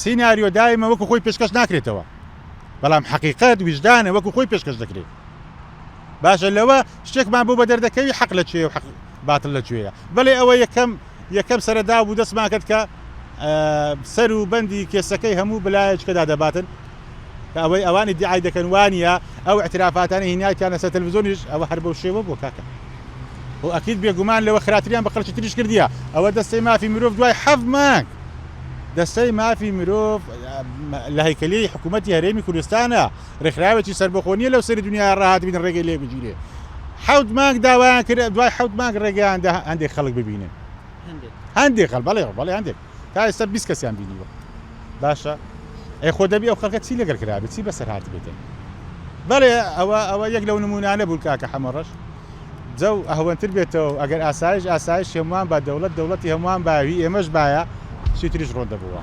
سیناریۆ دایمە وەکو خۆی پێشکەش ناکرێتەوە بەڵام حەقیقەت ویژدانە وەکو خۆی پێشکەش دەکرێت. باشە لەوە شتێکمان بۆ بەدەردەکەوی حەق لە کوێیە و حەق باتڵ لە کوێیە؟ بەڵێ ئەوە یەکەم یەکەم سەرەداو بوو دەستمان کرد کە سەر و بەندی کێسەکەی هەموو بلایەکەدا دەباتن کە ئەوەی ئەوان ئیدعای دەکەن وانە ئەو اعترافاتانە هینایتیان لەسەر تەلەڤزیۆنیش ئەوە هەر بەو شێوە بوو کاکە و ئەکید بێگومان لەوە خراپتریان بە خەڵکی تریش کردیە ئەوە دەستەی مافی مرۆڤ دوای حەفت مانگ دەستەی مافی مرۆڤ لە هەیکەلی حکوومەتی هەرێمی کوردستانە ڕێکخراوێکی سەربەخۆ نییە لەو سەری دنیا ڕاهاتبین ڕێگەی لێ بگیرێ حەوت مانگ داوایان کرد دوای حەوت مانگ ڕێگەیان دا هەندێک خەڵک ببینن هەندێک خەڵک بەڵێ بەڵێ هەندێک تا ئێستا 20 کەسیان بینیوە باشە ئەی خۆ دەبی ئەو خەڵکە چی لەگەڵ کرابێت چی بەسەر هاتبێتن بەڵێ ئەوە ئەوە یەک لەو نمونانە بوو کاکە حەمەڕەش جەو ئەهوەنتر بێتەوە ئەگەر ئاسایش ئاسایش هەمووان با دەوڵەت دەوڵەتی هەمووان باوی ئێمەش باە چیتریش ڕۆن دەبووە.